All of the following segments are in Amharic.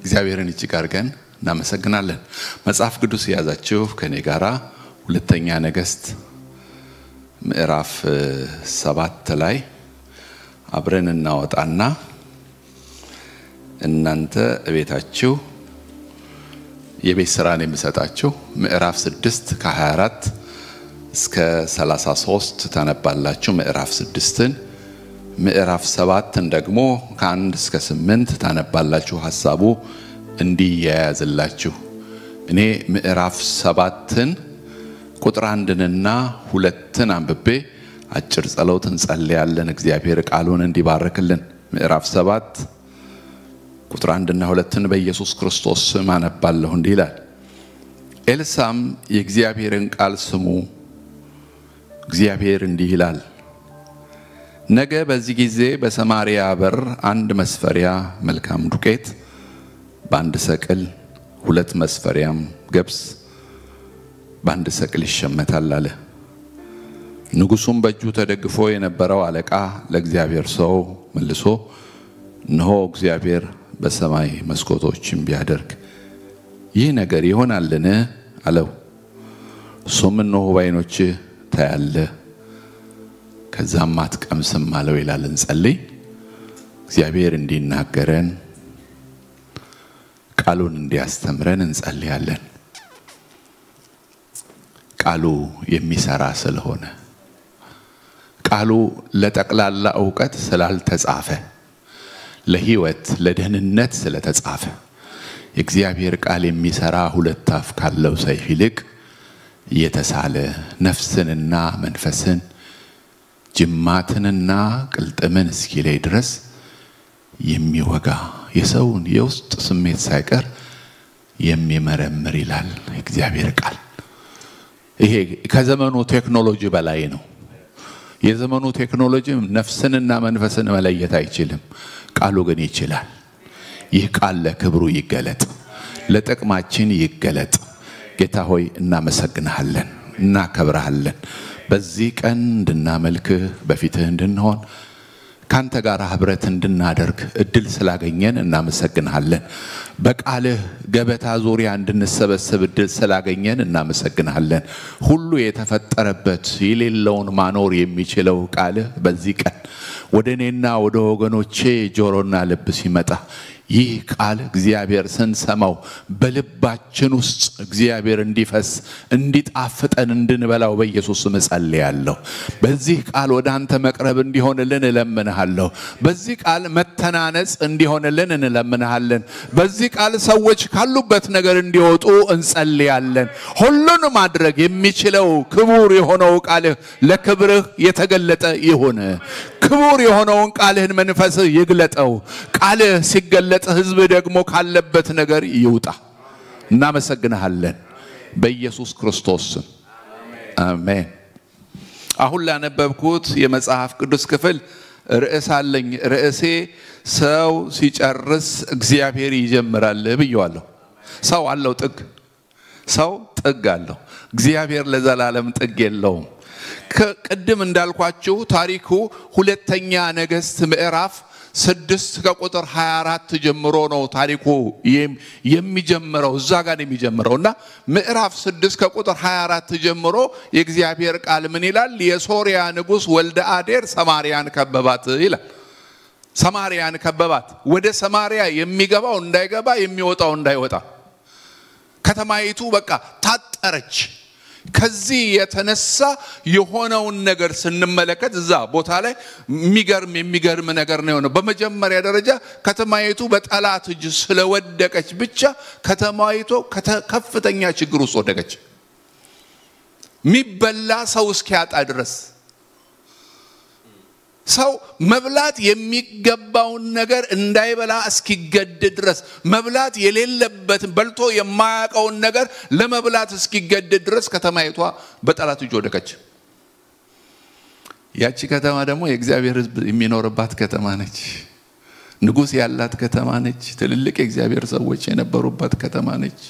እግዚአብሔርን እጅግ አድርገን እናመሰግናለን። መጽሐፍ ቅዱስ የያዛችሁ ከኔ ጋራ ሁለተኛ ነገሥት ምዕራፍ 7 ላይ አብረን እናወጣና እናንተ ቤታችሁ የቤት ስራን የምሰጣችሁ ምዕራፍ 6 ከ24 እስከ 33 ታነባላችሁ። ምዕራፍ 6ን ምዕራፍ 7ን ደግሞ ከ1 እስከ 8 ታነባላችሁ። ሐሳቡ እንዲያያዝላችሁ እኔ ምዕራፍ 7ን ቁጥር 1ንና 2ን አንብቤ አጭር ጸሎት እንጸልያለን። እግዚአብሔር ቃሉን እንዲባርክልን። ምዕራፍ 7 ቁጥር 1 እና 2ን በኢየሱስ ክርስቶስ ስም አነባለሁ። እንዲህ ይላል። ኤልሳም የእግዚአብሔርን ቃል ስሙ፣ እግዚአብሔር እንዲህ ይላል፣ ነገ በዚህ ጊዜ በሰማርያ በር አንድ መስፈሪያ መልካም ዱቄት በአንድ ሰቅል፣ 2 መስፈሪያም ገብስ በአንድ ሰቅል ይሸመታል አለ። ንጉሱም በእጁ ተደግፎ የነበረው አለቃ ለእግዚአብሔር ሰው መልሶ እነሆ እግዚአብሔር በሰማይ መስኮቶችን ቢያደርግ ይህ ነገር ይሆናልን? አለው። እሱም እነሆ በዓይኖችህ ታያለህ ከዛም አትቀምስም አለው ይላል። እንጸልይ። እግዚአብሔር እንዲናገረን ቃሉን እንዲያስተምረን እንጸልያለን። ቃሉ የሚሰራ ስለሆነ፣ ቃሉ ለጠቅላላ ዕውቀት ስላልተጻፈ፣ ለሕይወት ለደህንነት ስለተጻፈ የእግዚአብሔር ቃል የሚሰራ ሁለት አፍ ካለው ሰይፍ ይልቅ የተሳለ ነፍስንና መንፈስን ጅማትንና ቅልጥምን እስኪለይ ድረስ የሚወጋ የሰውን የውስጥ ስሜት ሳይቀር የሚመረምር ይላል የእግዚአብሔር ቃል። ይሄ ከዘመኑ ቴክኖሎጂ በላይ ነው። የዘመኑ ቴክኖሎጂ ነፍስንና መንፈስን መለየት አይችልም። ቃሉ ግን ይችላል። ይህ ቃል ለክብሩ ይገለጥ፣ ለጥቅማችን ይገለጥ። ጌታ ሆይ እናመሰግንሃለን፣ እናከብርሃለን። በዚህ ቀን እንድናመልክህ በፊትህ እንድንሆን ካንተ ጋር ህብረት እንድናደርግ እድል ስላገኘን እናመሰግንሃለን። በቃልህ ገበታ ዙሪያ እንድንሰበሰብ እድል ስላገኘን እናመሰግንሃለን። ሁሉ የተፈጠረበት የሌለውን ማኖር የሚችለው ቃልህ በዚህ ቀን ወደ እኔና ወደ ወገኖቼ ጆሮና ልብ ሲመጣ ይህ ቃል እግዚአብሔር ስንሰማው በልባችን ውስጥ እግዚአብሔር እንዲፈስ እንዲጣፍጠን እንድንበላው በኢየሱስ ስም እጸልያለሁ። በዚህ ቃል ወደ አንተ መቅረብ እንዲሆንልን እለምንሃለሁ። በዚህ ቃል መተናነጽ እንዲሆንልን እንለምንሃለን። በዚህ ቃል ሰዎች ካሉበት ነገር እንዲወጡ እንጸልያለን። ሁሉን ማድረግ የሚችለው ክቡር የሆነው ቃልህ ለክብርህ የተገለጠ ይሁን። ክቡር የሆነውን ቃልህን መንፈስህ ይግለጠው። ቃልህ ሲገለጥ ሕዝብ ደግሞ ካለበት ነገር ይውጣ። እናመሰግንሃለን በኢየሱስ ክርስቶስ ስም አሜን። አሁን ላነበብኩት የመጽሐፍ ቅዱስ ክፍል ርዕስ አለኝ። ርዕሴ ሰው ሲጨርስ እግዚአብሔር ይጀምራል ብየዋለሁ። ሰው አለው ጥግ፣ ሰው ጥግ አለው። እግዚአብሔር ለዘላለም ጥግ የለውም። ቅድም እንዳልኳችሁ ታሪኩ ሁለተኛ ነገሥት ምዕራፍ 6 ከቁጥር 24 ጀምሮ ነው ታሪኩ የሚጀምረው፣ እዛ ጋር የሚጀምረው እና ምዕራፍ 6 ከቁጥር 24 ጀምሮ የእግዚአብሔር ቃል ምን ይላል? የሶርያ ንጉሥ ወልደ አዴር ሰማርያን ከበባት ይላል። ሰማርያን ከበባት። ወደ ሰማርያ የሚገባው እንዳይገባ፣ የሚወጣው እንዳይወጣ። ከተማይቱ በቃ ታጠረች። ከዚህ የተነሳ የሆነውን ነገር ስንመለከት እዛ ቦታ ላይ የሚገርም ነገር ነው የሆነው። በመጀመሪያ ደረጃ ከተማይቱ በጠላት እጅ ስለወደቀች ብቻ ከተማይቱ ከፍተኛ ችግር ውስጥ ወደቀች። የሚበላ ሰው እስኪያጣ ድረስ፣ ሰው መብላት የሚገባውን ነገር እንዳይበላ እስኪገደድ ድረስ፣ መብላት የሌለበትን በልቶ የማያውቀውን ነገር ለመብላት እስኪገደድ ድረስ ከተማይቷ በጠላት እጅ ወደቀች። ያቺ ከተማ ደግሞ የእግዚአብሔር ሕዝብ የሚኖርባት ከተማ ነች። ንጉሥ ያላት ከተማ ነች። ትልልቅ የእግዚአብሔር ሰዎች የነበሩባት ከተማ ነች።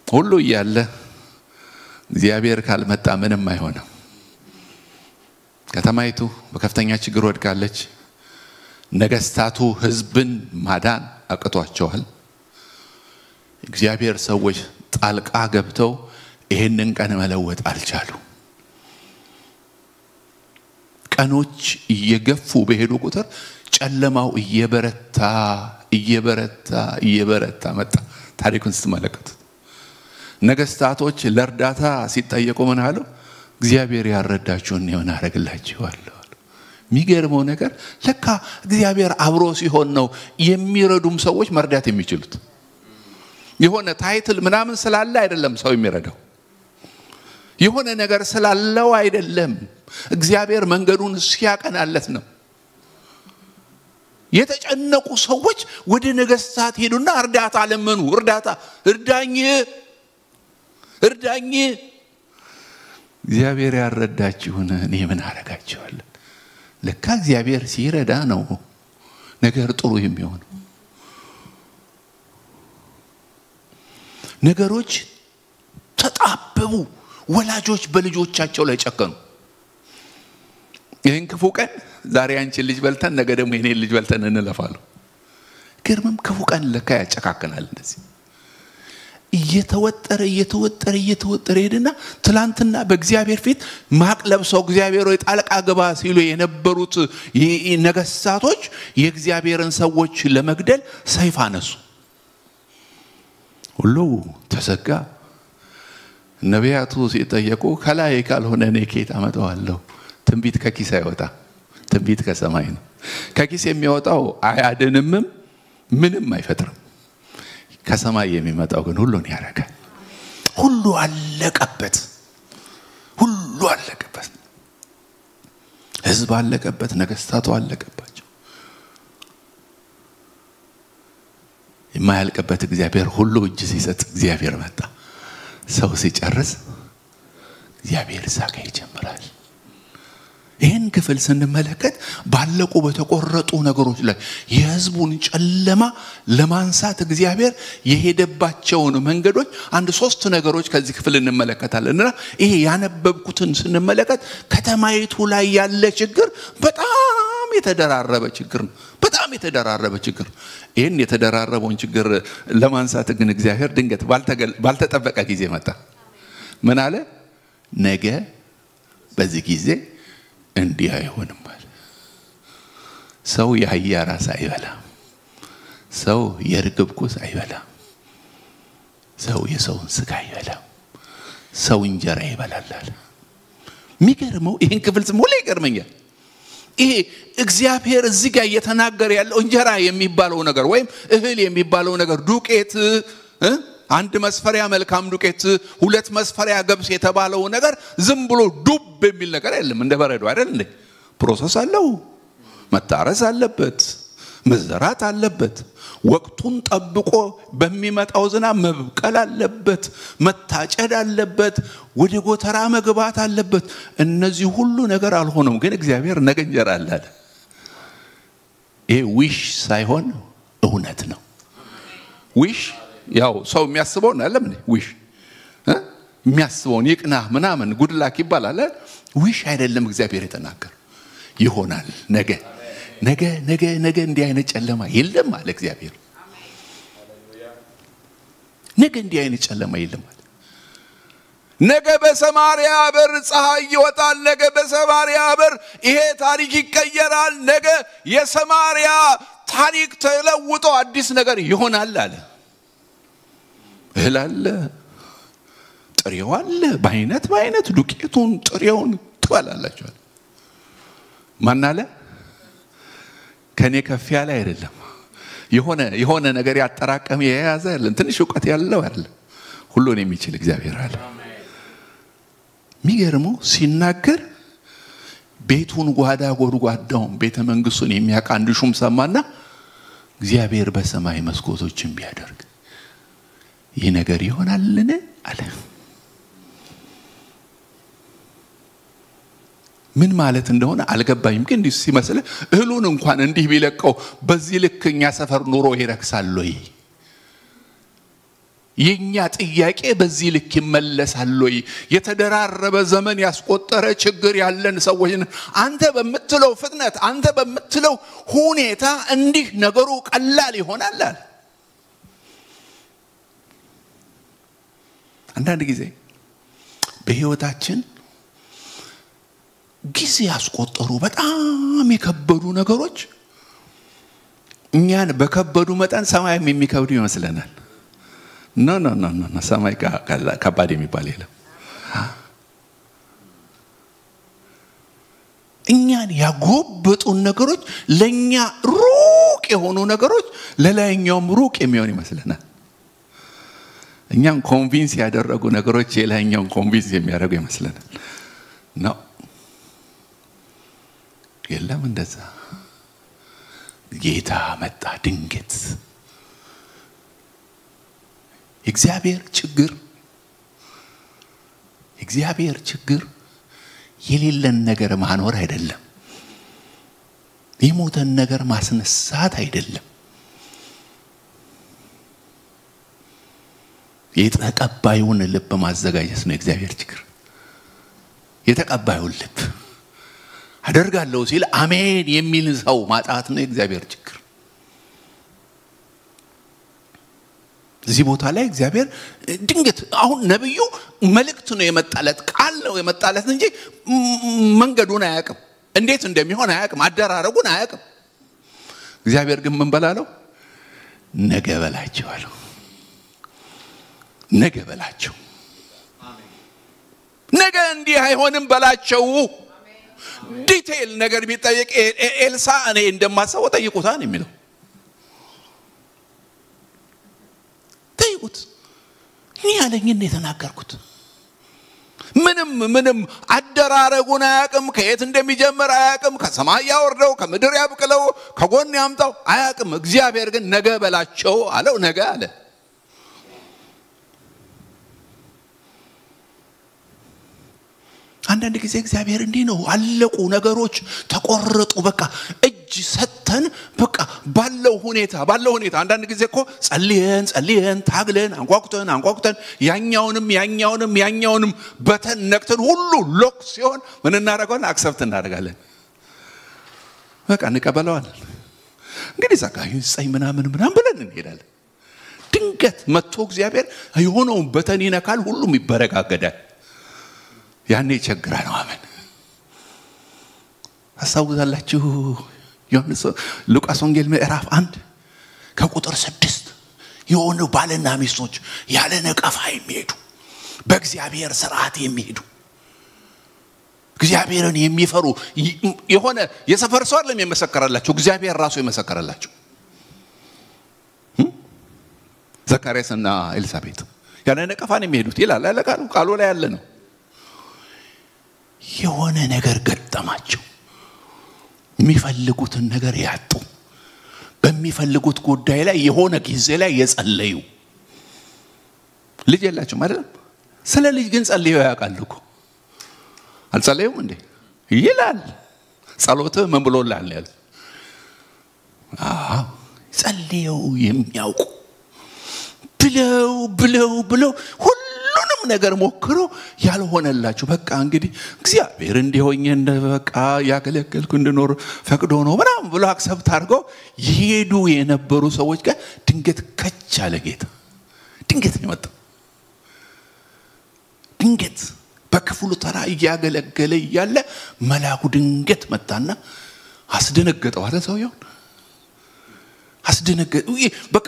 ሁሉ እያለ እግዚአብሔር ካልመጣ ምንም አይሆንም። ከተማይቱ በከፍተኛ ችግር ወድቃለች። ነገስታቱ ህዝብን ማዳን አቅቷቸዋል። እግዚአብሔር ሰዎች ጣልቃ ገብተው ይሄንን ቀን መለወጥ አልቻሉ። ቀኖች እየገፉ በሄዱ ቁጥር ጨለማው እየበረታ እየበረታ እየበረታ መጣ። ታሪኩን ስትመለከቱት ነገስታቶች ለእርዳታ ሲጠየቁ ምን አሉ? እግዚአብሔር ያረዳችሁን እኔ ምን አደርግላችኋለሁ። የሚገርመው ነገር ለካ እግዚአብሔር አብሮ ሲሆን ነው የሚረዱም ሰዎች መርዳት የሚችሉት። የሆነ title ምናምን ስላለ አይደለም ሰው የሚረዳው፣ የሆነ ነገር ስላለው አይደለም። እግዚአብሔር መንገዱን ሲያቀናለት ነው። የተጨነቁ ሰዎች ወደ ነገስታት ሄዱና እርዳታ ለመኑ። እርዳታ እርዳኝ እርዳኝ። እግዚአብሔር ያረዳችሁን እኔ ምን አደርጋችኋለሁ? ለካ እግዚአብሔር ሲረዳ ነው ነገር ጥሩ የሚሆነው። ነገሮች ተጣበቡ። ወላጆች በልጆቻቸው ላይ ጨከኑ። ይሄን ክፉ ቀን ዛሬ አንቺን ልጅ በልተን ነገ ደግሞ የኔን ልጅ በልተን እንለፋለን። ግርምም ክፉ ቀን ለካ ያጨካክናል። እንደዚህ እየተወጠረ እየተወጠረ እየተወጠረ ሄድና ትላንትና በእግዚአብሔር ፊት ማቅ ለብሰው እግዚአብሔር ሆይ ጣልቃ ግባ ሲሉ የነበሩት ነገስታቶች የእግዚአብሔርን ሰዎች ለመግደል ሰይፍ አነሱ። ሁሉ ተዘጋ። ነቢያቱ ሲጠየቁ ከላይ ካልሆነ እኔ ከየት አመጣዋለሁ? ትንቢት ከኪስ አይወጣ፣ ትንቢት ከሰማይ ነው። ከኪስ የሚወጣው አያድንምም፣ ምንም አይፈጥርም። ከሰማይ የሚመጣው ግን ሁሉን ያደርጋል። ሁሉ አለቀበት፣ ሁሉ አለቀበት። ህዝብ አለቀበት፣ ነገስታቱ አለቀባቸው። የማያልቅበት እግዚአብሔር ሁሉ እጅ ሲሰጥ እግዚአብሔር መጣ። ሰው ሲጨርስ እግዚአብሔር እዛ ጋር ይጀምራል። ይህን ክፍል ስንመለከት ባለቁ በተቆረጡ ነገሮች ላይ የህዝቡን ጨለማ ለማንሳት እግዚአብሔር የሄደባቸውን መንገዶች አንድ ሶስት ነገሮች ከዚህ ክፍል እንመለከታለን። እና ይሄ ያነበብኩትን ስንመለከት ከተማይቱ ላይ ያለ ችግር በጣም የተደራረበ ችግር ነው። በጣም የተደራረበ ችግር። ይሄን የተደራረበውን ችግር ለማንሳት ግን እግዚአብሔር ድንገት ባልተጠበቀ ጊዜ መጣ። ምን አለ? ነገ በዚህ ጊዜ እንዲህ አይሆንም አለ። ሰው የአህያ ራስ አይበላም። ሰው የርግብ ኩስ አይበላም። ሰው የሰውን ስጋ አይበላም። ሰው እንጀራ ይበላል አለ። የሚገርመው ይሄን ክፍል ስም ሁሌ ይገርመኛል። ይሄ እግዚአብሔር እዚህ ጋር እየተናገረ ያለው እንጀራ የሚባለው ነገር ወይም እህል የሚባለው ነገር ዱቄት፣ አንድ መስፈሪያ መልካም ዱቄት፣ 2 መስፈሪያ ገብስ የተባለው ነገር ዝም ብሎ ዱብ የሚል ነገር አይደለም። እንደ በረዶ አይደል እንዴ? process አለው። መታረስ አለበት፣ መዘራት አለበት፣ ወቅቱን ጠብቆ በሚመጣው ዝናብ መብቀል አለበት፣ መታጨድ አለበት፣ ወደ ጎተራ መግባት አለበት። እነዚህ ሁሉ ነገር አልሆነም፣ ግን እግዚአብሔር ነገ እንጀራ አለ አለ። ይሄ wish ሳይሆን እውነት ነው። wish ያው ሰው የሚያስበውን አይደለም እንዴ? wish የሚያስበውን ይቅና ምናምን good luck ይባላል። wish አይደለም እግዚአብሔር የተናገረው። ይሆናል። ነገ ነገ ነገ ነገ እንዲህ አይነት ጨለማ የለም አለ እግዚአብሔር። ነገ እንዲህ አይነት ጨለማ የለም አለ። ነገ በሰማርያ በር ፀሐይ ይወጣል። ነገ በሰማርያ በር ይሄ ታሪክ ይቀየራል። ነገ የሰማርያ ታሪክ ተለውጦ አዲስ ነገር ይሆናል አለ። እህል አለ፣ ጥሬው አለ፣ በአይነት በአይነት ዱቄቱን ጥሬውን ትበላላችሁ። ማን አለ? ከኔ ከፍ ያለ አይደለም። የሆነ ነገር ያጠራቀመ የያዘ አይደለም። ትንሽ እውቀት ያለው አይደለም። ሁሉን የሚችል እግዚአብሔር አለ። የሚገርመው ሲናገር ቤቱን ጓዳ ጎድጓዳውን ቤተ መንግስቱን የሚያውቅ አንድ ሹም ሰማና እግዚአብሔር በሰማይ መስኮቶችን ቢያደርግ ይህ ነገር ይሆናልን አለ። ምን ማለት እንደሆነ አልገባኝም፣ ግን እንዲህ ሲመስል እህሉን እንኳን እንዲህ ቢለቀው በዚህ ልክ እኛ ሰፈር ኑሮ ይረክሳል ወይ የኛ ጥያቄ በዚህ ልክ ይመለሳል ወይ? የተደራረበ ዘመን ያስቆጠረ ችግር ያለን ሰዎች አንተ በምትለው ፍጥነት፣ አንተ በምትለው ሁኔታ እንዲህ ነገሩ ቀላል ይሆናል አለ። አንዳንድ ጊዜ በህይወታችን ጊዜ ያስቆጠሩ በጣም የከበዱ ነገሮች እኛን በከበዱ መጠን ሰማይም የሚከብዱ ይመስለናል። No no no no፣ ሰማይ ከባድ የሚባል የለም። እኛን ያጎበጡን ነገሮች ለኛ ሩቅ የሆኑ ነገሮች ለላይኛውም ሩቅ የሚሆን ይመስለናል። እኛን convince ያደረጉ ነገሮች የላይኛውን convince የሚያደርጉ ይመስለናል። No የለም እንደዛ። ጌታ መጣ ድንገት። የእግዚአብሔር ችግር የሌለን ነገር ማኖር አይደለም፣ የሞተን ነገር ማስነሳት አይደለም። የተቀባዩን ልብ ማዘጋጀት ነው የእግዚአብሔር ችግር። የተቀባዩን ልብ አደርጋለሁ ሲል አሜን የሚል ሰው ማጣት ነው የእግዚአብሔር ችግር። እዚህ ቦታ ላይ እግዚአብሔር ድንገት አሁን ነብዩ መልእክት ነው የመጣለት፣ ቃል ነው የመጣለት እንጂ መንገዱን አያውቅም፣ እንዴት እንደሚሆን አያውቅም፣ አደራረጉን አያውቅም። እግዚአብሔር ግን ምን በላለው? ነገ በላቸው አለው። ነገ በላቸው፣ ነገ እንዲህ አይሆንም በላቸው። detail ነገር ቢጠየቅ ኤልሳ እኔ እንደማስበው ጠይቁታ ነው የሚለው። ጠይቁት፣ እኔ ያለኝን ነው የተናገርኩት። ምንም አደራረጉን አያውቅም፣ ከየት እንደሚጀምር አያውቅም፣ ከሰማይ ያወርደው ከምድር ያብቅለው ከጎን ያምጣው አያውቅም። እግዚአብሔር ግን ነገ በላቸው አለው። ነገ አለ። አንዳንድ ጊዜ እግዚአብሔር እንዲህ ነው። አለቁ ነገሮች ተቆረጡ፣ በቃ እጅ ሰተን በቃ ባለው ሁኔታ አንዳንድ ጊዜ እኮ ጸልየን ታግለን አንኳኩተን ያኛውንም button ነክተን ሁሉ lock ሲሆን ምን እናደርገዋለን? accept እናደርጋለን። በቃ እንቀበለዋለን። እንግዲህ ጸጋዩ ይስጠኝ ምናምን ብለን እንሄዳለን። ድንገት መጥቶ እግዚአብሔር የሆነውን button ይነካል፣ ሁሉም ይበረጋገዳል። ያኔ ይቸግራል። አሜን። አስታውሳላችሁ ዮሐንስ ሉቃስ ወንጌል ምዕራፍ 1 ከቁጥር 6 የሆኑ ባልና ሚስቶች ያለ ነቀፋ የሚሄዱ በእግዚአብሔር ስርዓት የሚሄዱ እግዚአብሔርን የሚፈሩ የሆነ የሰፈር ሰው አይደለም የመሰከረላቸው፣ እግዚአብሔር ራሱ የመሰከረላቸው። ዘካርያስና ኤልሳቤጥ ያለ ነቀፋ ነው የሚሄዱት ይላል። ቃሉ ላይ ያለ ነው። የሆነ ነገር ገጠማቸው። የሚፈልጉትን ነገር ያጡ፣ በሚፈልጉት ጉዳይ ላይ የሆነ ጊዜ ላይ የጸለዩ። ልጅ የላቸውም አይደለም? ስለ ልጅ ግን ጸልየው ያውቃሉ እኮ። አልጸለዩም እንዴ ይላል። ጸሎትህ ምን ብሎልሃል ያለ። አዎ ጸልየው የሚያውቁ ብለው ብለው ብለው ሁሉንም ነገር ሞክረው ያልሆነላቸው በቃ እንግዲህ እግዚአብሔር እንዲሆኝ እንደ በቃ ያገለገልኩ እንድኖር ፈቅዶ ነው ምናምን ብሎ accept አድርገው ይሄዱ የነበሩ ሰዎች ጋር ድንገት ከች አለ ጌታ። ድንገት ነው የመጣው። ድንገት በክፍሉ ተራ እያገለገለ እያለ መልአኩ ድንገት መጣና አስደነገጠው አለ ሰውየውን። አስደነገጠው። በቃ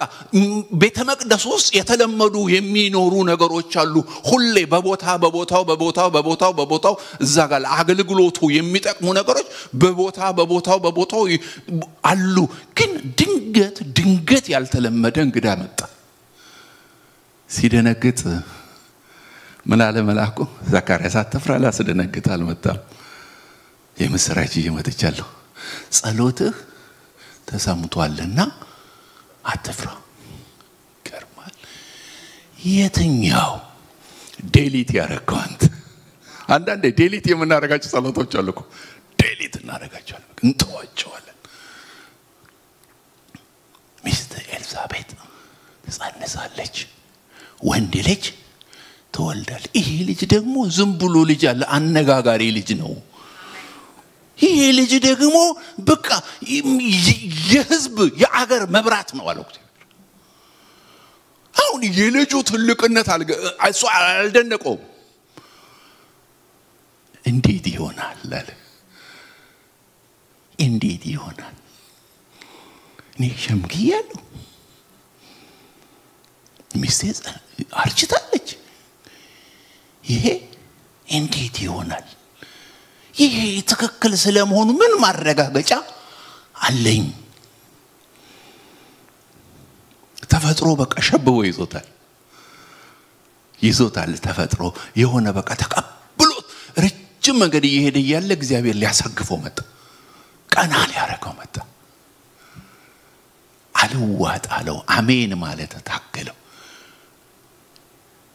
ቤተ መቅደስ ውስጥ የተለመዱ የሚኖሩ ነገሮች አሉ። ሁሌ በቦታ በቦታው በቦታው በቦታው በቦታው እዛ ጋር አገልግሎቱ የሚጠቅሙ ነገሮች በቦታ በቦታው በቦታው አሉ። ግን ድንገት ያልተለመደ እንግዳ መጣ። ሲደነግጥ ምን አለ መልአኩ? ዘካርያስ አትፍራ፣ ላስደነግጥ አልመጣም፣ የምስራች ይዤ መጥቻለሁ። ጸሎትህ ተሰምቷልና አትፍራ። ይገርማል። የትኛው delete ያረከው አንተ? አንዳንዴ delete የምናደርጋቸው ጸሎቶች አሉ እኮ። delete እናደርጋቸዋለን፣ እንተዋቸዋለን። ሚስት ኤልሳቤጥ ትጸንሳለች፣ ወንድ ልጅ ትወልዳለህ። ይሄ ልጅ ደግሞ ዝም ብሎ ልጅ አለ፣ አነጋጋሪ ልጅ ነው። ይሄ ልጅ ደግሞ በቃ የህዝብ የአገር መብራት ነው አለው እግዚአብሔር። አሁን የልጁ ትልቅነት እሱ አልደነቀውም። እንዴት ይሆናል አለ። እንዴት ይሆናል? እኔ ሸምግያለሁ፣ ሚስቴ አርጅታለች። ይሄ እንዴት ይሆናል? ይሄ ትክክል ስለመሆኑ ምን ማረጋገጫ አለኝ? ተፈጥሮ በቃ ሸብቦ ይዞታል ይዞታል። ተፈጥሮ የሆነ በቃ ተቀብሎት ረጅም መንገድ እየሄደ እያለ እግዚአብሔር ሊያሳግፈው መጣ፣ ቀና ሊያረገው መጣ። አልዋጥ አለው። አሜን ማለት ታገለው።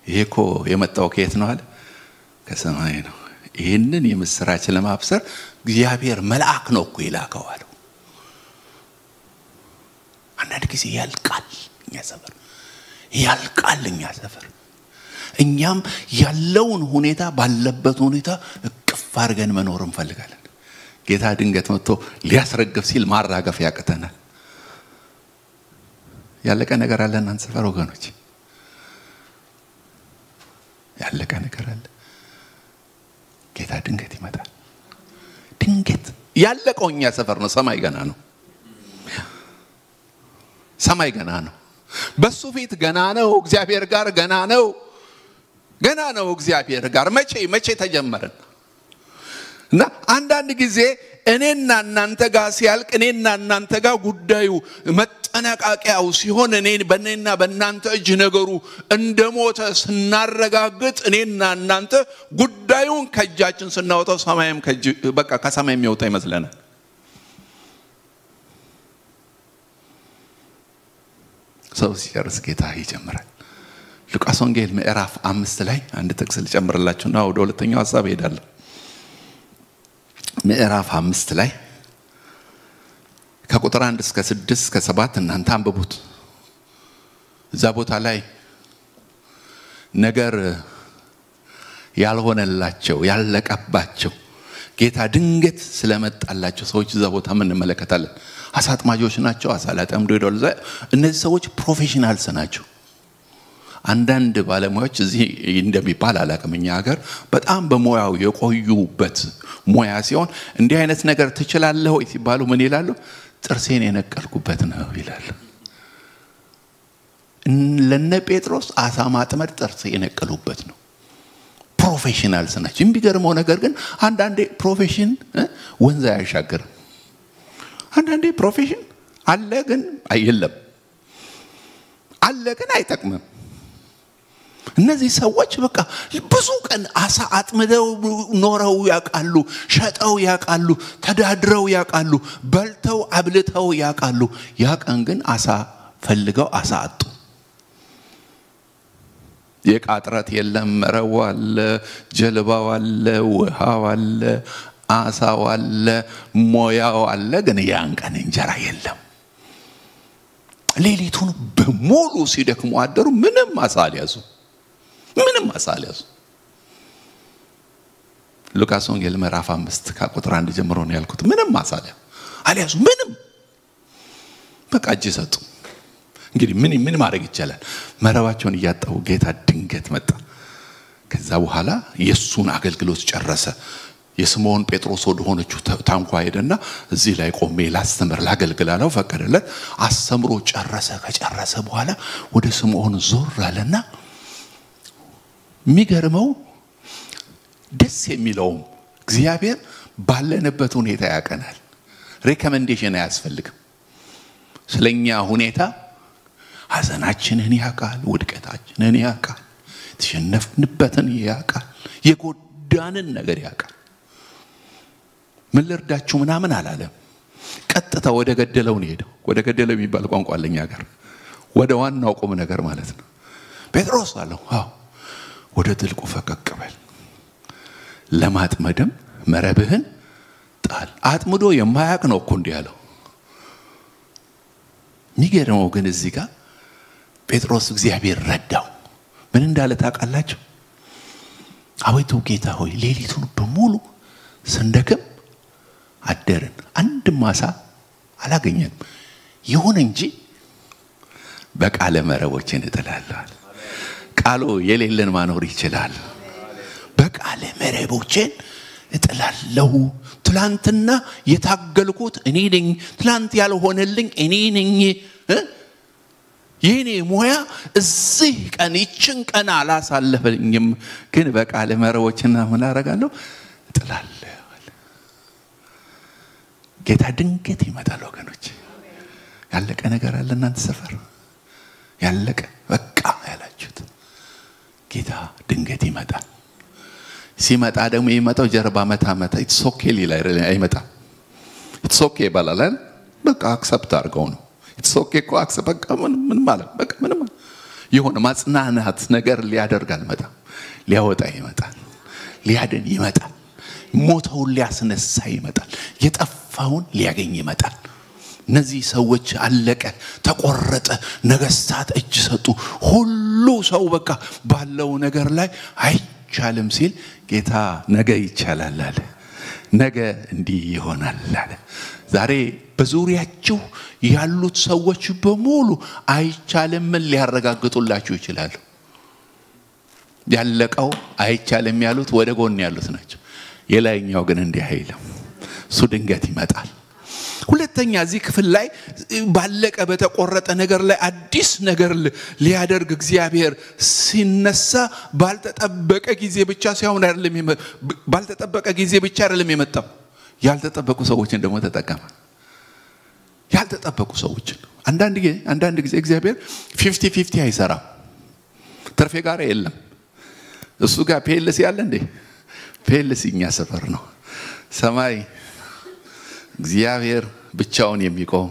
ይሄ እኮ የመጣው ከየት ነው አለ? ከሰማይ ነው። ይህንን የምስራች ለማብሰር እግዚአብሔር መልአክ ነው እኮ የላከው አለው። አንዳንድ ጊዜ ያልቃል እኛ ሰፈር፣ ያልቃል እኛ ሰፈር። እኛም ያለውን ሁኔታ ባለበት ሁኔታ እቅፍ አድርገን መኖር እንፈልጋለን። ጌታ ድንገት መጥቶ ሊያስረግፍ ሲል ማራገፍ ያቅተናል። ያለቀ ነገር አለ እናንተ ሰፈር ወገኖች፣ ያለቀ ነገር አለ። ጌታ ድንገት ይመጣል። ድንገት ያለቀው እኛ ሰፈር ነው። ሰማይ ገና ነው። ሰማይ ገና ነው። በሱ ፊት ገና ነው። እግዚአብሔር ጋር ገና ነው። ገና ነው እግዚአብሔር ጋር። መቼ መቼ ተጀመረን? እና አንዳንድ ጊዜ እኔና እናንተ ጋር ሲያልቅ፣ እኔና እናንተ ጋር ጉዳዩ መጠናቀቂያው ሲሆን፣ እኔ በእኔና በእናንተ እጅ ነገሩ እንደሞተ ስናረጋግጥ፣ እኔና እናንተ ጉዳዩን ከእጃችን ስናወጣው ሰማይም ከእጅ በቃ ከሰማይ የሚወጣ ይመስለናል። ሰው ሲጨርስ ጌታ ይጀምራል። ሉቃስ ወንጌል ምዕራፍ 5 ላይ አንድ ጥቅስ ልጨምርላችሁና ወደ ሁለተኛው ሐሳብ እሄዳለሁ። ምዕራፍ 5 ላይ ከቁጥር 1 እስከ 6 እስከ 7 እናንተ አንብቡት። እዛ ቦታ ላይ ነገር ያልሆነላቸው ያለቀባቸው ጌታ ድንገት ስለመጣላቸው ሰዎች እዛ ቦታ ምን እንመለከታለን? አሳ አጥማጆች ናቸው። አሳ ሊያጠምዱ ሄደዋል። እነዚህ ሰዎች professionals ናቸው። አንዳንድ ባለሙያዎች እዚህ እንደሚባል አላውቅም፣ እኛ ሀገር በጣም በሙያው የቆዩበት ሙያ ሲሆን እንዲህ አይነት ነገር ትችላለህ ወይ ሲባሉ ምን ይላሉ? ጥርሴን የነቀልኩበት ነው ይላሉ። ለነ ጴጥሮስ አሳ ማጥመድ ጥርስ የነቀሉበት ነው። professionals ናቸው። የሚገርመው ነገር ግን አንዳንዴ profession ወንዝ አያሻግርም። አንዳንዴ profession አለ ግን የለም፣ አለ ግን አይጠቅምም። እነዚህ ሰዎች በቃ ብዙ ቀን አሳ አጥምደው ኖረው ያውቃሉ፣ ሸጠው ያውቃሉ፣ ተዳድረው ያውቃሉ፣ በልተው አብልተው ያውቃሉ። ያ ቀን ግን አሳ ፈልገው አሳ አጡ። የዕቃ እጥረት የለም። መረቡ አለ፣ ጀልባው አለ፣ ውሃው አለ፣ አሳው አለ፣ ሞያው አለ። ግን ያን ቀን እንጀራ የለም። ሌሊቱን በሙሉ ሲደክሙ አደሩ። ምንም አሳ አልያዙ። ምንም አሳ አልያዙ። ሉቃስ ወንጌል ምዕራፍ 5 ከቁጥር 1 ጀምሮ ነው ያልኩት። ምንም አሳ አልያዙ። ምንም በቃ እጅ ሰጡ። እንግዲህ ምን ምን ማድረግ ይቻላል? መረባቸውን እያጠቡ ጌታ ድንገት መጣ። ከዛ በኋላ የሱን አገልግሎት ጨረሰ። የስምዖን ጴጥሮስ ወደ ሆነችው ታንኳ ሄደና እዚህ ላይ ቆሜ ላስተምር ላገልግል አለው። ፈቀደለት። አስተምሮ ጨረሰ። ከጨረሰ በኋላ ወደ ስምዖን ዞር አለና የሚገርመው ደስ የሚለውም እግዚአብሔር ባለንበት ሁኔታ ያቀናል። Recommendation አያስፈልግም። ስለኛ ሁኔታ ሐዘናችንን ያውቃል፣ ውድቀታችንን ያውቃል፣ የተሸነፍንበትን ያውቃል፣ የጎዳንን ነገር ያውቃል። ምን ልርዳችሁ ምናምን አላለም። ቀጥታ ወደ ገደለው ነው የሄደው። ወደ ገደለው የሚባል ቋንቋ አለ እኛ ጋር፣ ወደ ዋናው ቁም ነገር ማለት ነው። ጴጥሮስ አለው፣ አዎ ወደ ጥልቁ ፈቀቅ በል፣ ለማጥመድም መረብህን ጣል። አጥምዶ የማያውቅ ነው እኮ እንዲህ ያለው። የሚገርመው ግን እዚህ ጋር ጴጥሮስ እግዚአብሔር ረዳው። ምን እንዳለ ታውቃላችሁ? አቤቱ ጌታ ሆይ ሌሊቱን በሙሉ ስንደክም አደርን፣ አንድም ዓሣ አላገኘንም። ይሁን እንጂ በቃለ መረቦችን እጥላለሁ። ቃሉ የሌለን ማኖር ይችላል። በቃለ መረቦችን እጥላለሁ። ትላንትና የታገልኩት እኔ ነኝ። ትላንት ያልሆነልኝ እኔ ነኝ። የኔ ሙያ እዚህ ቀን ይችን ቀን አላሳለፈኝም፣ ግን በቃለ መረቦችና ምን አደርጋለሁ? እጥላለሁ። ጌታ ድንገት ይመጣል ወገኖች። ያለቀ ነገር አለ እናንተ ሰፈር? ያለቀ በቃ ያላችሁት ጌታ ድንገት ይመጣል። ሲመጣ ደግሞ የሚመጣው ጀርባ መታ መታ it's okay ሊል አይመጣም። It's okay ይባላል አይደል? በቃ accept አድርገው ነው። It's okay እኮ accept በቃ ምን ማለት በቃ ምንም የሆነ ማጽናናት ነገር ሊያደርግ አልመጣም። ሊያወጣ ይመጣል። ሊያድን ይመጣል። ሞተውን ሊያስነሳ ይመጣል። የጠፋውን ሊያገኝ ይመጣል። እነዚህ ሰዎች አለቀ፣ ተቆረጠ፣ ነገስታት እጅ ሰጡ። ሁሉ ሰው በቃ ባለው ነገር ላይ አይቻልም ሲል ጌታ ነገ ይቻላል አለ። ነገ እንዲህ ይሆናል አለ። ዛሬ በዙሪያችሁ ያሉት ሰዎች በሙሉ አይቻልም ሊያረጋግጡላችሁ ይችላሉ። ያለቀው አይቻልም ያሉት ወደ ጎን ያሉት ናቸው። የላይኛው ግን እንዲህ አይልም። እሱ ድንገት ይመጣል። ሁለተኛ እዚህ ክፍል ላይ ባለቀ በተቆረጠ ነገር ላይ አዲስ ነገር ሊያደርግ እግዚአብሔር ሲነሳ ባልተጠበቀ ጊዜ ብቻ ሳይሆን አይደለም፣ ባልተጠበቀ ጊዜ ብቻ አይደለም የመጣው፣ ያልተጠበቁ ሰዎችን ደግሞ ተጠቀመ። ያልተጠበቁ ሰዎችን አንዳንድ ጊዜ እግዚአብሔር 50-50 አይሰራም። ትርፌ ጋር የለም። እሱ ጋር PLC አለ እንዴ? PLC እኛ ሰፈር ነው። ሰማይ እግዚአብሔር ብቻውን የሚቆም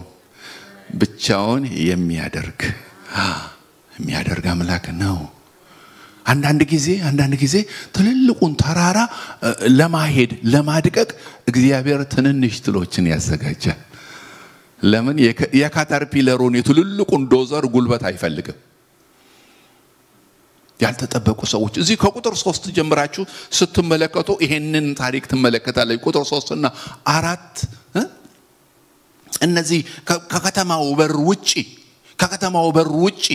ብቻውን የሚያደርግ አምላክ ነው። አንዳንድ ጊዜ ትልልቁን ተራራ ለማሄድ ለማድቀቅ እግዚአብሔር ትንንሽ ትሎችን ያዘጋጃል። ለምን? የካተርፒለሩን የትልልቁን ዶዘር ጉልበት አይፈልግም። ያልተጠበቁ ሰዎች እዚህ ከቁጥር 3 ጀምራችሁ ስትመለከቱ ይሄንን ታሪክ ትመለከታላችሁ። ቁጥር 3 እና 4 እነዚህ ከከተማው በር ውጪ